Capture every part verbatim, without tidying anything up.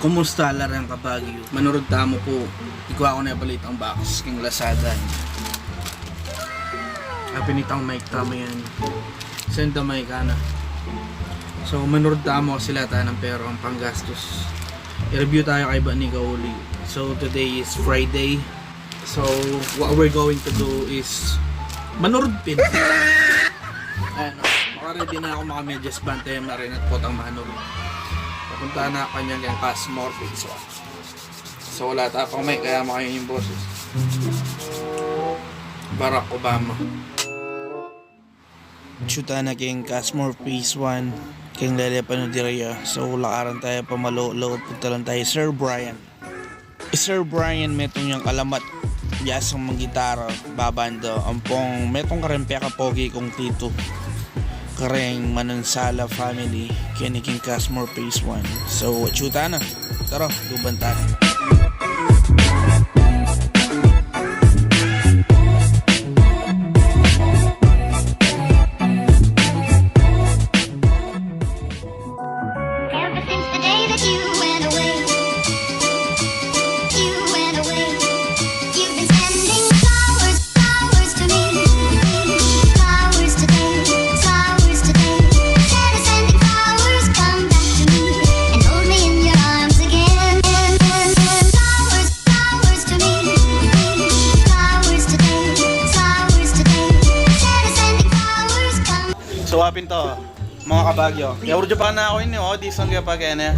Kumusta la reng ka Baguio? Manurud tamu pu, ikua ku ne pala itang box king Lazada. Apin itang Mike tamu yan. Send the Mike, ana. So, manurud tamu kasi la tana ning pera panggastus. I-review taya kaybat ning kauli. So, today is Friday. So, what we're going to do is manurud pin. Ayan, o. Maka-ready na ku, maka-medyas, bantay, marinat potang manurud. Papunta na ku kanyan keng Cosmore Phase One. So, wala ta pang mic, kaya makanyan ing boses. Barack Obama. Shoot ta na keng Cosmore Phase One, keng lele pa no diraya. So, lakaran taya pa malo-, laut, punta lang taya Sir Brian. I Sir Brian, metung yang alamat, biasang manggitara, babanda, ampong metung kareng pekapogi kung titu, kareng Manansala family, keni king Cosmore Phase One. So, shoot ta na. Tara, luban ta. Ever since the day that you went away, you went away, you've been sending flowers, flowers to me. Flowers today, flowers today. Instead of sending flowers, come back to me and hold me in your arms again. Flowers, flowers to me. Flowers today, flowers today. Instead of sending flowers, come. So, apin to, mga ka-Baguio. Kaya urja pa na ku ini, o, di sang kaya pa kene.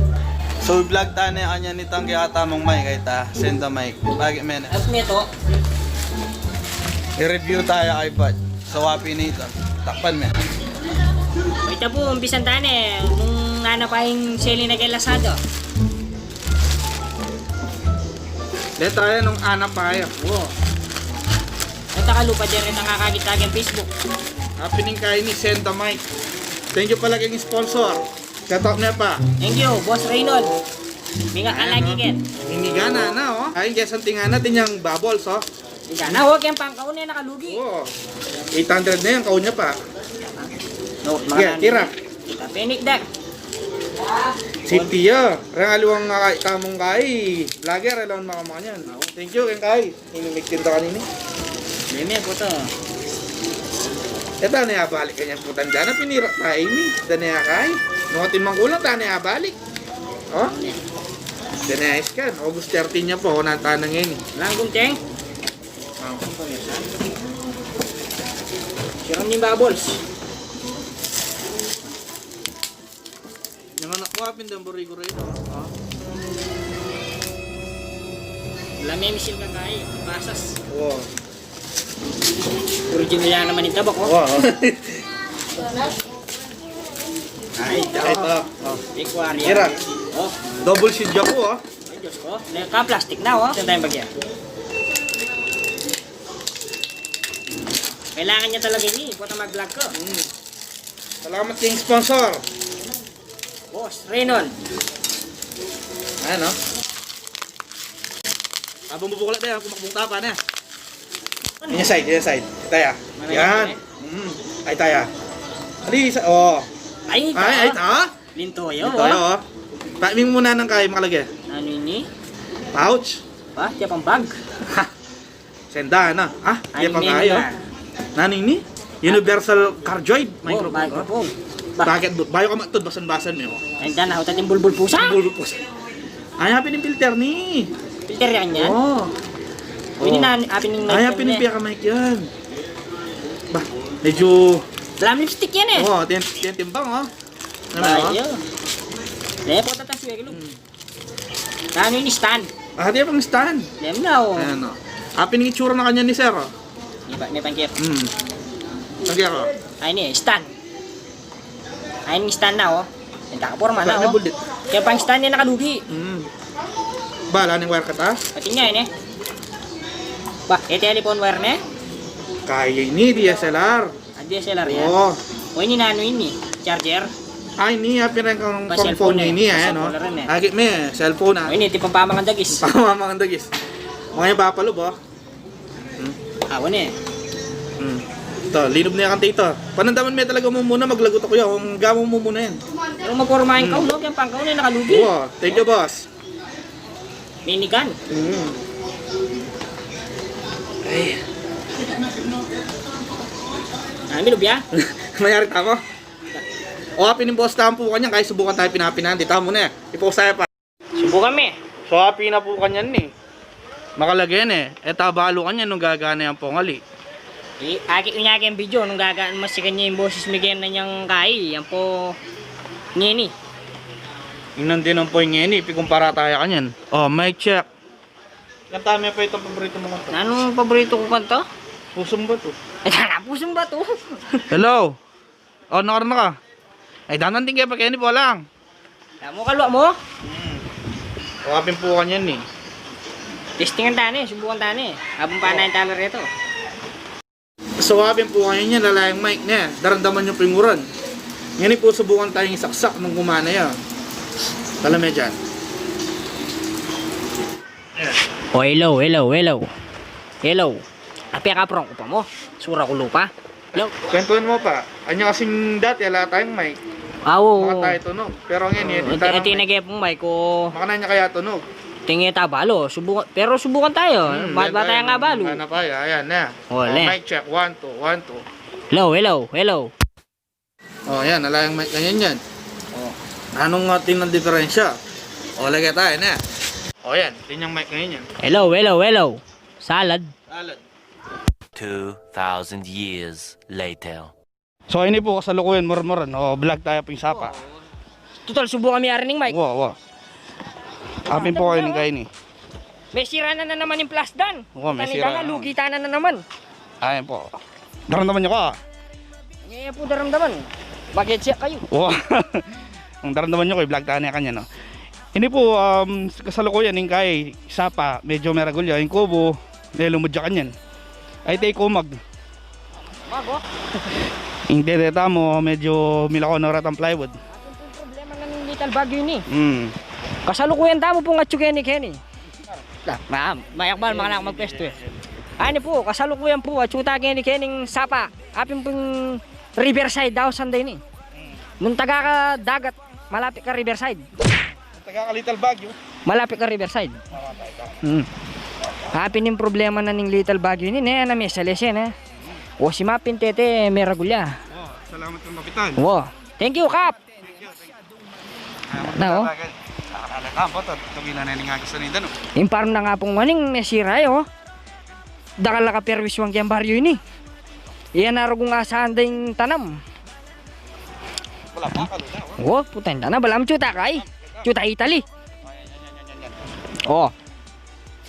So, i-vlog ta ne, anya nitang kaya tamung mic, kaya ta, send the mic. Bagi me ne. As me to. I-review taya kaybat. So, apin ita. Takpan me. Ita pu, umpisan ta ne, nung ana pa ing seli na keng Lazada. Deta ya nung ana pa ya. Wo. Ita kalupa dyan, ita nga kakit ta keng Facebook. Apin ing kayi ni Senta Mike. Thank you pala keng sponsor. Shout out ne pa. Thank you, Boss Reynold. Minga ka lagi ken. Minigana na, o. Ay, kesa tinga na, tinyang bubbles, o. Minigana, o, keng pangkaun ne, nakalugi. O. Eight hundred na yan, kaun ne pa. No, sige, tira. Kita penik dak. Siti ya. Reng aliwang nga kayi, tamung kayi. Vlogger, alawan makamanyan. Thank you, keng kayi. Ini migtinda kanini. Meme, puta. Eta ne abalik kanyan putang dana, pinira ta ini. Dana kayi. Nung atin mang kulang, dana abalik. O? Dana scan. August thirteen ya pa, o, nang tanang ini. Langgung, Cheng. Siram ni bubbles. Yang anak ko, apin dang buri ko rin, o. Wala me misil ka kayi, pasas. Wow. Original ya naman ing tabak, o. Wow. Ay, ito. Ay, ito. O. Equarium. Tira. O. Double seed ya ku, o. Ay, Diyos ko. Naka-plastic na, o. Saan tayo bagya? Kailangan niya talaga ini. Buat mag-vlog ko. Hmm. Salamat keng sponsor. Boss Reynold. Ayan, o. Habang bubuklat na yan, kumakbong tapa na. Ini side, ini side. Ita ya. Yan. Mm. Ay, ita ya. Ali, sa, o. Ay, ita. Ay, ay, ita. Linto ya, o. Linto ya, o. Timing muna nang kayi makalage. Ano ini? Pouch. Ba? Tiya pang bag. Senda na. Ah, ay, iya pang kayi, o. Nanu ini? Universal cardioid microphone, o. Microphone. Ba? Bakit bu-, bayu ka matud, basan-basan me, o. Senda na, utat ing bulbul pusa. Bulbul pusa. Ay, apin ing filter ni. Filter yan, yan? O. O, ini na, apin ing mic yan, apin ing piyaka-mic yan. Ba, medyo... Drum lipstick yan, e. O, tin-, tin-, timbang, o. Ano, o? Bayu. Lepo, tatas, weglo. Hmm. Nanu ini, stand? Ah, tiya pang stand. Yan na, o. Ayan, o. Apin ing itsura na kanyan ni sir, o. Iba, ini pangkir. Hmm. Pangkir, o. Ay, ini, stand. Ay, ini stand na, o. Yan, nakaporma na, o. Buldit. Kaya pang stand yan, nakalugi. Hmm. Ba, ala ning wire kat, a? Pati nga, ini. Ba, e telephone wire ne? Kayi ini, D S L R. Ah, D S L R yan? O. O, ini nanu ini? Charger? Ah, ini, apin reng kang phone ini, ayan, o. Agi me, cellphone, a. O, ini, tipampamang dagis. Pampamang dagis. Makanya papalo ba? Hmm. Ah, o, ini. Hmm. Ito, linub na yan kanta ita. Panandaman me talaga mumuna, maglagut aku yan. Kung gamu mumuna yan. Pero maporma ing kaun, no? Kaya pang kaun, e, nakalugi. O, thank you, boss. Minigun. Mm. Ay. Ah, mi lubya. Mayari tamu. O, apin ing bos tamu pu kanyan, kaya subukan taya pin-pinan. Dita mu ne. Ipausaya pa. Subukan mi. So, apin na pu kanyan ni. Makalage ne. E ta balu kanyan nung gagana yang pongali. I, aki, inya keng video nung gagana, masikan ne ing boses mi keni nang kai, ampo ngeni. Inan din ampo ngeni, pikumpara taya kanyan. O, mic check. Kanta me pa itang paborito mung kanta. Nanung paborito kung kanta? Pusung Bato. Pusung Bato. Hello. O, nakarna ka. Ay, dandan din kaya pa keni, bolang. Kaluan mu, kaluan mu. Hmm. O, apin pu kanyan ni. Testingan ta ne, subukan ta ne. Abang pa na ing tala reto. So, apin pu kanyan, lalayang mic ne. Daramdaman yu pu ing uran. Ngeni pu subukan taya ing isaksak nung gumana ya. Tala me dyan. O, hello, hello, hello. Hello. Apin, kaprong ku pa mu. Sura ku lupa. Hello. Kwentuhan mu pa. Anya kasing dati, ala tayang mic. Awo. Makatayu tunog. Pero ngeni, e ta nang mic. Makananu kaya tunog? Tinge ta balu. Subukan, pero subukan taya. Hmm, ba taya nga balu. Mana pa ya, ayan na. O, mic check. One, two, one, two. Hello, hello, hello. O, yan. Ala yang mic kanyan yan. O. Nanung atin nang diferensya? O, lage taya na. O, yan. Atin yang mic kanyan yan. Hello, hello, hello. Salad. Salad. Two thousand years later. So, ini pu, kasalukuyan, murmuran. O, vlog taya pin sapa. Tutal, subukan mi ari ning mic. Wa, wa. Apin pu kanyan ing kai ni. Mesira na, na naman ing plasdan. Wa, mesira na. Lugi tana na naman. Ayan pu. Daramdaman yu ko. Anya pu daramdaman. Mag-headset kayu. Wa. Ang daramdaman yu ko, i-vlog tana kanyan, no? Ini pu, um, kasalukuyan ing kai, sapa, medyo meragul ya. Ing kubo, melumud ya kanyan. Ay, te, ikumag. Bago. Ing dede tamu, medyo milako na retang plywood. Atin pung problema na ning Little Baguio ini. Hmm. Kasalukuyan tamu pung atsu keni, keni. La, ma-, mayakbal, makananu magpestu e. Ani pu, kasalukuyan pu, atsu ta keni, kening sapa. Apin pung Riverside House, anda ini. Nung taga ka dagat, malapit ka Riverside. Taga ka Little Baguio. Malapit ka Riverside. Tama tayo ka. Hmm. Apin ing problema na ning Little Baguio ini, ne, na me salese, ne. O, si Mapin tete, meragul ya. O, salamat kang kapitan. O, thank you, Kap. Thank you, thank you. Na, o. Akalala ka, po, to, tumila na ning agas na ning danu. Ing parm na nga pung waning, mesira, e, o. Dakal a kaperwiswan keng baryu ini. Iya na rugung asahan da ing tanam. Wala pa, kalu na, wa. O, putang ina, balamu atsu ta kay. Atsu ta Italy. O.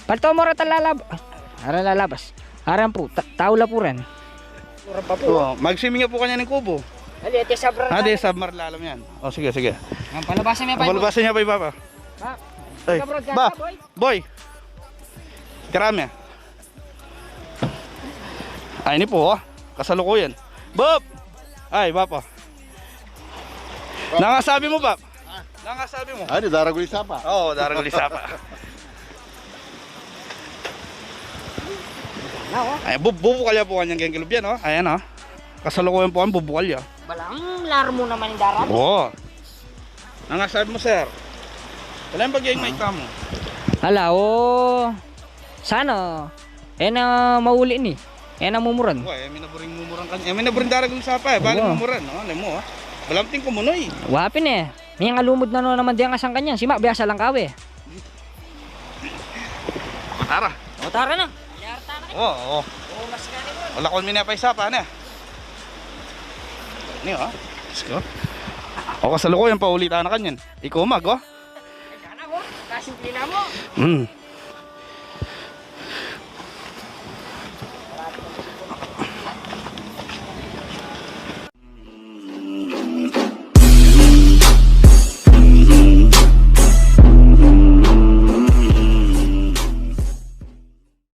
Palto mu reta lalab-, ara lalabas. Aran pu, ta-, tau la pu ren. Mura pa pu. O, magswimming ya pu kanyan ing kubo. Ali, ate, sabra. Ate, sabra lalam yan. O, sige, sige. Ang palabasan niya pa, boy. Palabasan niya pa, papa. Ha? Ay, sabra dyan, ba, boy. Boy. Karami. Ay, ini pu, o. Kasalukuyan. Bob! Ay, Papa. Nanu ing asabi mu, Pap? Nanu ing asabi mu? Ay, di daragul ing sapa. O, daragul ing sapa. Ay, bu-, bubukal ya pu kanyan keng kilub yan, o. Ayan, o. Kasalukuyan pu kanyan, bubukal ya. Balang, larmu naman ing darat. O. Nanu ing asabi mu, sir? Ala, pag-iing mic tamu. Ala, o. Sana, e na mauli ini. E na mumuran. Wa, e mi na buring mumuran kanyan. E mi na buring daragul ing sapa, e. Bali mumuran, no? Alam mu, a. Balam ting kumunoy. Wa pin, e. Mingalumud na no naman deng asang kanyan. Sima, biasa lang kawe. Tara. O, tara na. O, o. Lakwan mi na pa ing sapa, ne. Ni, o. Let's go. O, kasalukuyan, pauli tana kanyan. Ikumag, o. Ay, sana, o. Kasimple na mu. Hmm.